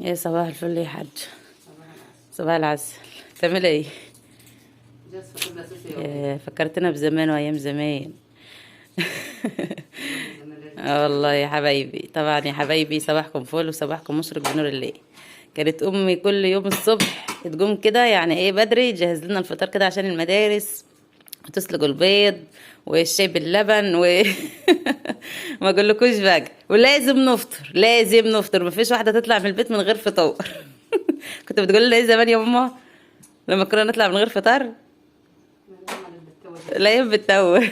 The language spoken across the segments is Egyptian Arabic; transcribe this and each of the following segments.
يا صباح الفل يا حاج. صباح العسل. تعملي ايه؟ فكرتنا بزمان وايام زمان. والله يا حبايبي. طبعا يا حبايبي صباحكم فل وصباحكم مشرق بنور الله. كانت امي كل يوم الصبح تقوم كده يعني ايه بدري تجهز لنا الفطار كده عشان المدارس، وتسلق البيض والشاي باللبن و ما اقولكوش بقى، ولازم نفطر، لازم نفطر، مفيش واحدة تطلع من البيت من غير فطار. كنت بتقول لنا ايه زمان يا ماما لما كنا نطلع من غير فطار؟ لا يا بتتوه.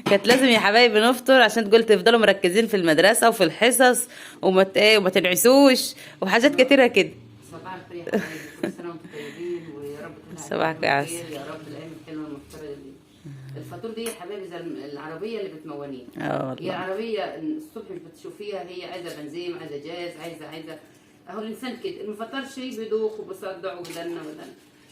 كانت لازم يا حبايبي نفطر عشان تقول تفضلوا مركزين في المدرسة وفي الحصص وما تنعسوش وحاجات كتيرة كده. صباح الخير يا حبايبي، كل سنة وانتم طيبين ويا رب تكونوا صباحك يا عسل يا رب. الايام الحلوة المفترجه دي، الفطور دي يا حبايبي زي العربية اللي بتمونيها. والله هي العربية الصبح مش بتشوفيها، هي عايزه بنزين، عايزه جاز، عايزه اهو. الانسان كده اللي ما فطرش بيدوخ وبيصدع وبدنا ودنا.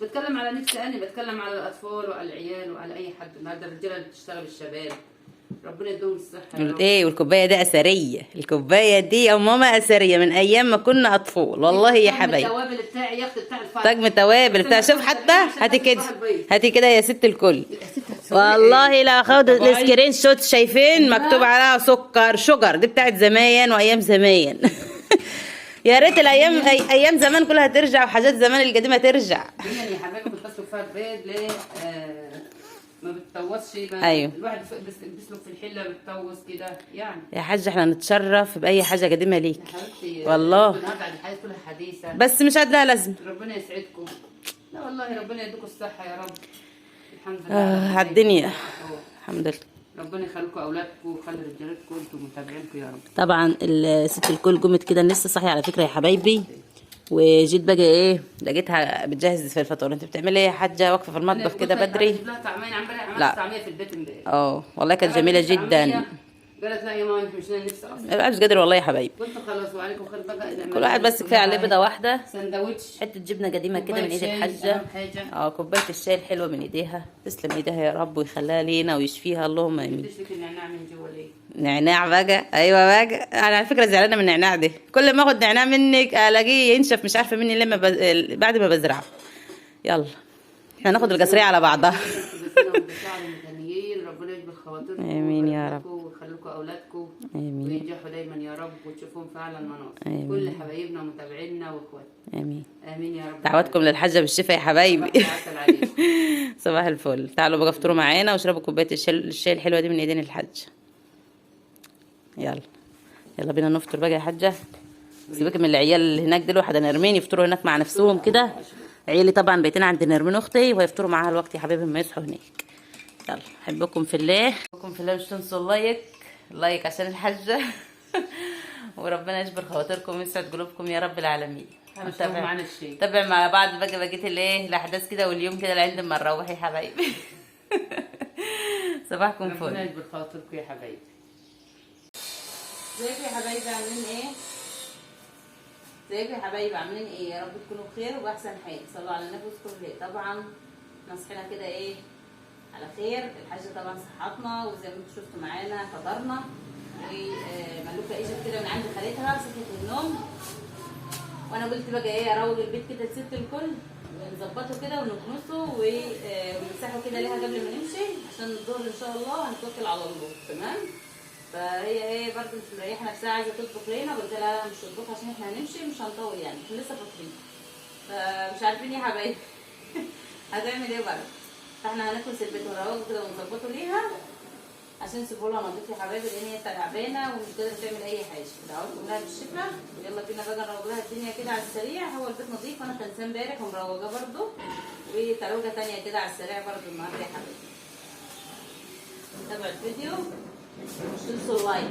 بتكلم على نفسي انا، بتكلم على الاطفال وعلى العيال وعلى اي حد. النهارده الرجالة اللي بتشتغل، الشباب، ربنا يديهم الصحة يا رب. ايه والكوبايه دي اثرية، الكوباية دي يا ماما اثرية من ايام ما كنا اطفال والله يا حبايبي. التوابل بتاعي يا اختي بتاع الفرح، طقم توابل بتاع، شوف حتى هاتي كده، هاتي كده يا ست الكل. والله لا خد ال screenshot، شايفين مكتوب عليها سكر sugar، دي بتاعت زمان وايام زمان. يا ريت الايام ايام زمان كلها ترجع، وحاجات زمان القديمة ترجع. دي يا حبايبي كنت بسلق فيها البيض ليه؟ ما بتطوسش. ايوه الواحد بيسلق في الحلة بتطوس كده يعني. يا حاج احنا نتشرف باي حاجة قديمة ليك يا حبيبتي والله. النهارده الحياة كلها حديثه بس مش عاد لها لازمه. ربنا يسعدكم. لا والله ربنا يديكم الصحة يا رب. الحمد لله على الدنيا الحمد لله. ربنا يخليكم اولادكم ويخلي رجالتكم وانتم متابعينكم يا رب. طبعا الست الكل قمت كده لسه صاحية على فكرة يا حبايبي، وجيت بقى ايه لقيتها بتجهز في الفطور. انت بتعملي ايه يا حاجة واقفة في المطبخ كده بدري؟ جبت لها طعميه، عملت طعميه في البيت امبارح. والله كانت جميلة جدا. قالت لا يا ماما انت مش نفسي اصلا. ما مش قادر والله يا حبايبي. قلت خلاص وعليكم خير بقى. كل واحد بس كفاية عليه بيضة واحدة، سندوتش، حتة جبنه قديمة كده من ايد الحاجة، كوباية الشاي الحلوة من ايديها. تسلم ايديها يا رب ويخليها لينا ويشفيها اللهم امين. النعناع من جوه ليه؟ نعناع بقى، ايوه بقى. انا على فكرة زعلانة من النعناع ده، كل ما اخد نعناع منك الاقيه ينشف، مش عارفه مني لما بعد ما بزرعه. يلا احنا ناخد القصريه على بعضها. ربنا يجبر خواطركم، امين يا رب، ويخليكم اولادكم، امين، وينجحوا دايما يا رب وتشوفوهم فعلا مناصر. كل حبايبنا ومتابعينا واخواتنا، امين امين يا رب. دعواتكم للحاجة بالشفاء يا حبايبي. صباح الفل. تعالوا بقى افطروا معانا واشربوا كوباية الشاي الحلوة دي من ايدين الحاجة. يلا يلا بينا نفطر بقى يا حاجة. سيبك من العيال اللي هناك دول، واحدة نرمين يفطروا هناك مع نفسهم كده. عيالي طبعا بيتنا عند نرمين اختي، وهيفطروا معاها الوقت يا حبايبي لما يصحوا هناك. يلا احبكم في الله، احبكم في الله. مش تنسوا ال like، like عشان الحاجة. وربنا يجبر خواطركم ويسعد قلوبكم يا رب العالمين. تابع تابع مع بعض بقى بقية الايه الاحداث كده واليوم كده لعند ما نروح يا حبايبي. صباحكم فل. ربنا يجبر خواطركم يا حبايبي. ازيكم يا حبايبي عاملين ايه؟ ازيكم يا حبايبي عاملين ايه؟ يا رب تكونوا بخير وباحسن حال. صلوا على النبي واذكروا الله. طبعا احنا صحينا كده ايه على خير. الحاجة طبعا صحتنا وزي ما انتم شفتوا معانا فطرنا، وملوكه اجت كده من عند خالتها صحيت من النوم، وانا قلت بقى ايه اروج البيت كده لست الكل ونظبطه كده ونكنسه ونمسحه كده ليها قبل ما نمشي عشان الظهر ان شاء الله هنتوكل على الله. تمام. فهي ايه برده مش مريحه نفسها، عايزه تطبخ لينا. قلت لها مش هتطبخ عشان احنا هنمشي مش هنطول يعني، احنا لسه فاطرين فمش عارفين يا حبايبي هتعمل ايه برده. فاحنا هنكنس البيت ونروقه كده ونظبطه ليها عشان نسيبه لها نضيف يا حبايبي، لان هي تعبانة ومش قادرة تعمل اي حاجة. دعواتكم لها بالشفاء. ويلا بينا بقى نروق لها الدنيا كده على السريع. هو البيت نظيف وانا كنسان امبارح ومروجاه برده، وتروجه ثانية كده على السريع برده النهارده يا حبايبي. تابعوا الفيديو مش تنسوا ال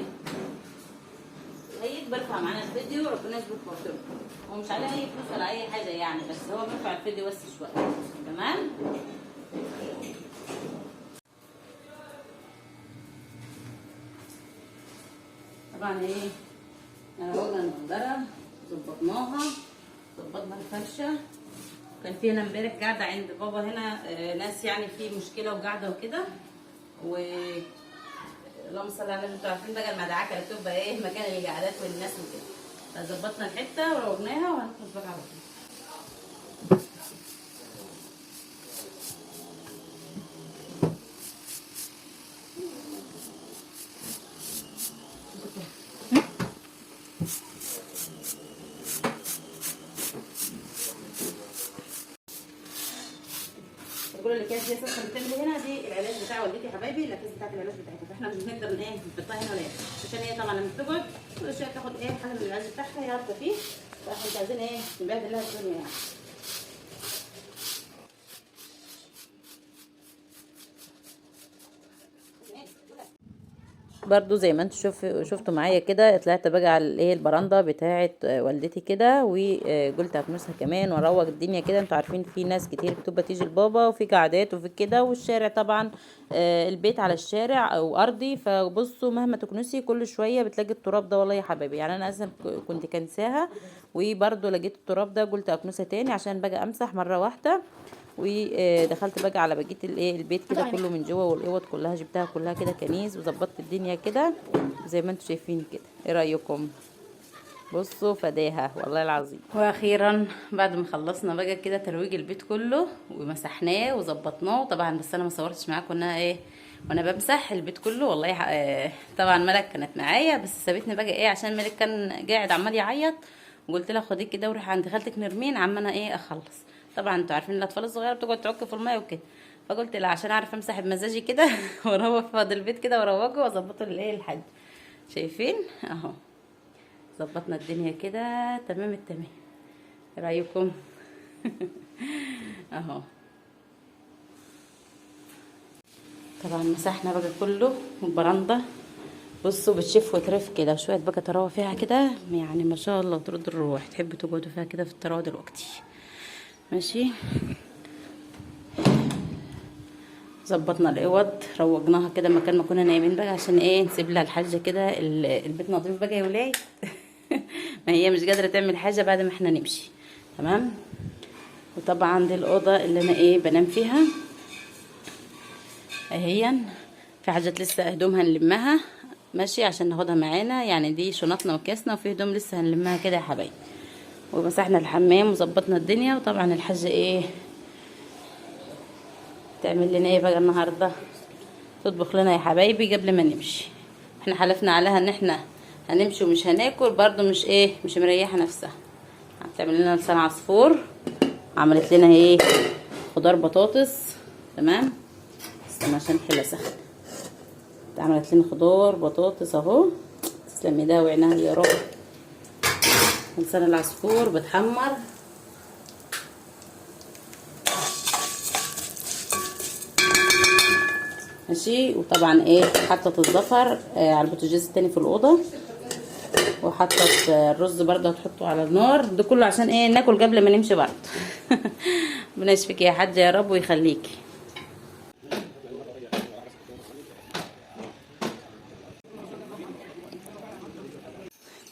like، like برفع معانا الفيديو. ربنا يجبر خاطركم. هو مش عليه اي فلوس ولا اي حاجة يعني، بس هو بيرفع الفيديو بس شوية. تمام. طبعا ايه روقنا المنظره، ظبطناها، ظبطنا الفرشة. كان في هنا امبارح قاعدة عند بابا هنا ناس يعني في مشكلة وقاعدة وكده، و اللهم صل على النبي. انتوا عارفين بقى المدعكه اللي بتبقى ايه مكان القعدات والناس وكده. فظبطنا الحتة وروجناها وهنخلص بقى على طول. كل الاكياس دي اساسا بتعمل هنا دي العلاج بتاع والدتي يا حبايبي، الاكياس بتاعت العلاج بتاعتها، فاحنا مش بنقدر ايه نحطها هنا ولا هنا، عشان هي طبعا لما بتقعد كل شوية تاخد ايه حاجة من العلاج بتاعها هي عارفه فيه، فاحنا مش عايزين ايه نبهدل لها الدنيا يعني. برضو زي ما انتوا شفتوا معايا كده، طلعت بقى على الايه البرندة بتاعه والدتي كده، وقلت هكنسها كمان واروق الدنيا كده. انتوا عارفين في ناس كتير بتبقى تيجي لبابا، وفي قعدات وفي كده، والشارع طبعا البيت على الشارع او ارضي، فبصوا مهما تكنسي كل شوية بتلاقي التراب ده والله يا حبايبي. يعني انا اصلا كنت كنساها وبرضو لقيت التراب ده، قلت اكنسها تاني عشان بقى امسح مرة واحدة. ودخلت بقى على بقية الايه البيت كده كله من جوه، والاوض كلها جبتها كلها كده كنيس، وظبطت الدنيا كده زي ما انتم شايفين كده. ايه رايكم؟ بصوا فداها والله العظيم. واخيرا بعد ما خلصنا بقى كده ترويج البيت كله ومسحناه وظبطناه طبعا، بس انا ما صورتش معاكم انها ايه وانا بمسح البيت كله والله. طبعا ملك كانت معايا بس سابتني بقى ايه عشان ملك كان قاعد عمال يعيط، وقلت لها خديه كده وروحي عند خالتك نرمين عم انا ايه اخلص. طبعا انتوا عارفين الاطفال الصغيرة بتقعد تعك في المية وكده، فقلت لها عشان اعرف امسح بمزاجي كده واروق فاضل البيت كده واروقة واظبطه للايه الحاج. شايفين اهو ظبطنا الدنيا كده تمام التمام. ايه رايكم؟ اهو طبعا مسحنا بقى كله والبرندة بصوا بتشف وترف كده، وشوية بقى تروى فيها كده يعني ما شاء الله ترد الروح، تحبوا تقعدوا فيها كده في التروى دلوقتي. ماشي ظبطنا الاوض روجناها كده مكان ما كنا نايمين بقى، عشان ايه نسيب لها الحاجة كده البيت نظيف بقى يا ولاد. ما هي مش قادرة تعمل حاجة بعد ما احنا نمشي. تمام. وطبعا دي الاوضة اللي انا ايه بنام فيها اهيا، في حاجات لسه هدوم هنلمها ماشي عشان ناخدها معانا، يعني دي شنطنا وكاسنا، وفي هدوم لسه هنلمها كده يا حبايبي. ومسحنا الحمام وظبطنا الدنيا. وطبعا الحاجة ايه تعمل لنا ايه بقى النهارده؟ تطبخ لنا يا حبايبي قبل ما نمشي. احنا حلفنا عليها ان احنا هنمشي ومش هناكل، برضو مش ايه مش مريحه نفسها. هتعمل لنا لسان عصفور، عملت لنا ايه خضار بطاطس. تمام استنى عشان الحلة سخنة. عملت لنا خضار بطاطس اهو، تسلم ايديها وعينها يا رب. لسان العصفور بتحمر. ماشي. وطبعا ايه حطت الزفر على البوتاجاز التاني في الاوضة، وحطت الرز برده هتحطه على النار. ده كله عشان ايه ناكل قبل ما نمشي برده. ربنا يشفيك يا حاجة يا رب ويخليكي.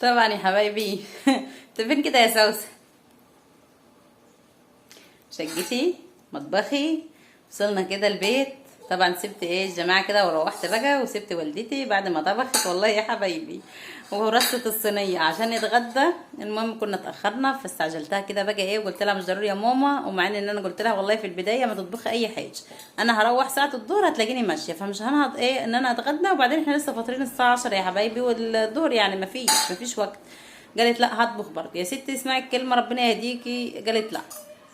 طبعا يا حبايبي انت فين كده يا سوسة؟ شقتي مطبخي. وصلنا كده البيت. طبعا سبت ايه الجماعة كده وروحت بقى، وسبت والدتي بعد ما طبخت والله يا حبايبي، ورصت الصينية عشان نتغدى. المهم كنا اتاخرنا فاستعجلتها كده بقى ايه، وقلت لها مش ضروري يا ماما، ومع ان انا قلت لها والله في البداية ما تطبخي اي حاجة، انا هروح ساعة الظهر هتلاقيني ماشية، فمش هنهض ايه ان انا اتغدى، وبعدين احنا لسه فاطرين الساعة 10 يا حبايبي والظهر يعني مفيش وقت. قالت لا هطبخ برضه يا ستي، اسمعي الكلمة ربنا يهديكي. قالت لا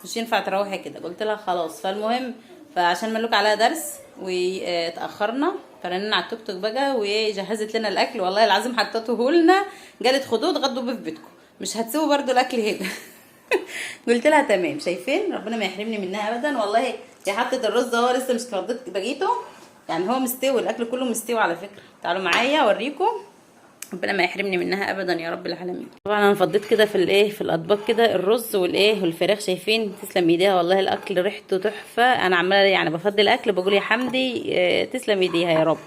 مش ينفع تروحي كده. قلت لها خلاص. فالمهم فعشان ملوك عليها درس وتاخرنا، فرننا على التوك توك بقى وجهزت لنا الاكل والله العظيم، حطته لنا. قالت خدوه اتغدوا بيه في بيتكم، مش هتسيبوا برده الاكل هنا. قلت لها تمام. شايفين ربنا ما يحرمني منها ابدا والله. هي حطت الرز اهو لسه مش فضيت بقيته، يعني هو مستوي الاكل كله مستوي على فكرة. تعالوا معايا اوريكم، ربنا ما يحرمني منها ابدا يا رب العالمين. طبعا انا فضيت كده في الايه في الاطباق كده الرز والايه والفراخ. شايفين تسلم ايديها والله الاكل ريحته تحفة. انا عماله يعني بفضي الاكل بقول يا حمدي تسلم ايديها يا رب،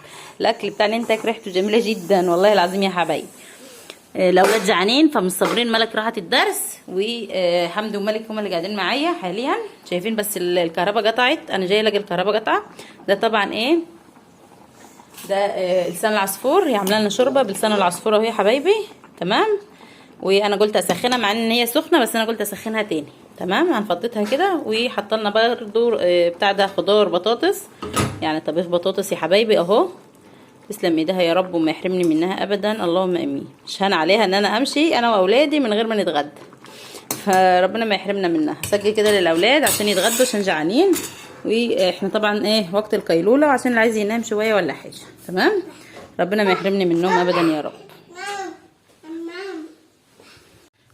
الاكل بتاع ننتك ريحته جميلة جدا والله العظيم يا حبايبي. الاولاد جعانين فمش صابرين. ملك راحت الدرس وحمدي وملك هما اللي قاعدين معايا حاليا. شايفين بس الكهرباء قطعت، انا جاية الاقي الكهرباء قطعه. ده طبعا ايه ده لسان العصفور، هي عامله لنا شوربة بلسان العصفور اهو يا حبايبي. تمام. وانا قلت اسخنها مع ان هي سخنة، بس انا قلت اسخنها تاني. تمام، هنفضتها كده. وحط لنا برضو بتاع ده خضار بطاطس، يعني طبيخ بطاطس يا حبايبي اهو. تسلم ايديها يا رب وما يحرمني منها ابدا، اللهم امين. مش هان عليها ان انا امشي انا واولادي من غير ما نتغدى، فربنا ما يحرمنا منها. سجل كده للاولاد عشان يتغدوا عشان جعانين، واحنا طبعا ايه وقت القيلوله، عشان اللي عايز ينام شوية ولا حاجة. تمام، ربنا ما يحرمني من النوم ابدا يا رب.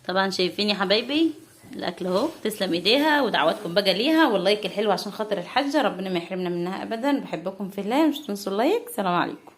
طبعا شايفين يا حبايبي الاكل اهو، تسلم ايديها، ودعواتكم بقى ليها، وال like الحلو عشان خاطر الحاجة، ربنا ما يحرمنا منها ابدا. بحبكم في الله، مش تنسوا ال like. سلام عليكم.